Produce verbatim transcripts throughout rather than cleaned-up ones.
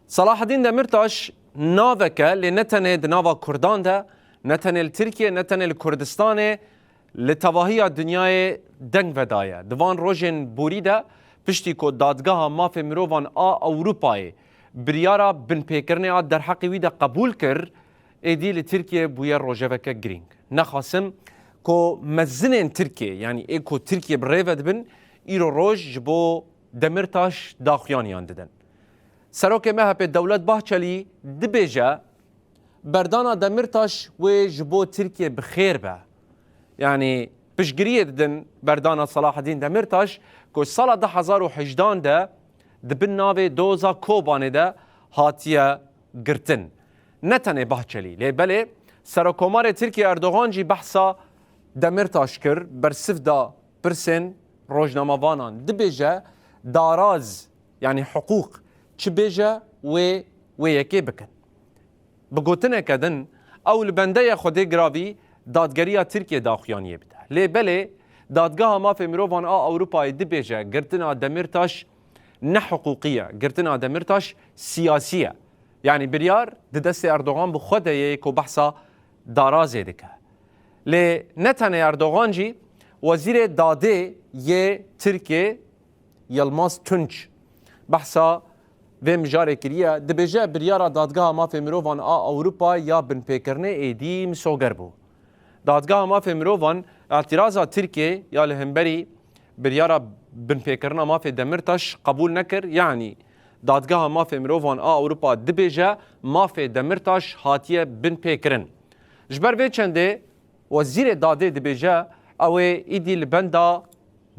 Selahedîn Demirtaş naveke lê ne tenê di nava Kurdan de, ne tenê li Tirkiye, ne tenê li Kurdistanê, li tevahiya dinyayê deng vedaye. Di van rojên borî de, piştî ku Dadgeha Mafê Mirovan a Ewropayê biryara binpêkirinê a derheqê wî de qebûl kir, êdî li Tirkiye bûye rojeveke girîng. Nexasim ku mezinên Tirkiye, yanî ê ku Tirkiye bi rê ve dibin, îro roj ji bo Demirtaş daxuyaniyan didin. Serokê M H P Dewlet Bahçelî dibêje, berdana Demirtaş wê ji bo Tirkiye bi xêr be. Yanî piştgiriyê didin berdana Selahedîn Demirtaş, ku sala du hezar û hejdan de di bin navê doza Kobanê de hatiye girtin. Ne tenê Bahçelî, lê belê Serokomarê Tirkiye Erdogan jî behsa Demirtaş kir, bersiv da pirsên rojnamevanan. Dibêje daraz, yanî hiqûq, çi bêje wê, wê yekê bikin. Bi gotineke din, ew li bende ye Xwedê giravî dadgeriya Tirkiye daxuyaniyê bide. Lê belê, Dadgeha Mafê Mirovan a Ewropayê dibêje girtina Demirtaş ne hiqûqî ye, girtina Demirtaş siyasî ye. Yanî biryar di destê Erdogan bi xwe de ye ku behsa darazê dike. Lê ne tenê Erdogan jî, Wezîrê Dadê yê Tirkiyê Yilmaz Tunç behsa vê mijarê kiriye, dibêje biryara Dadgeha Mafê Mirovan a Ewropa ya binpêkirinê êdî misoger bû. Dadgeha Mafê Mirovan îtiraza Tirkiyê ya li hemberî biryara binpêkirina mafê Demirtaş qebûl nekir, yanî Dadgeha Mafê Mirovan a Ewropa dibêje mafê Demirtaş hatiye binpêkirin. Ji ber vê çendê Wezîrê Dadê dibêje ew ê îdî li benda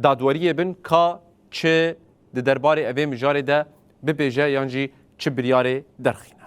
dadweriyê bin ka çi di derbarê evê mijarê de bibêje yan jî çi biryarê derxîne.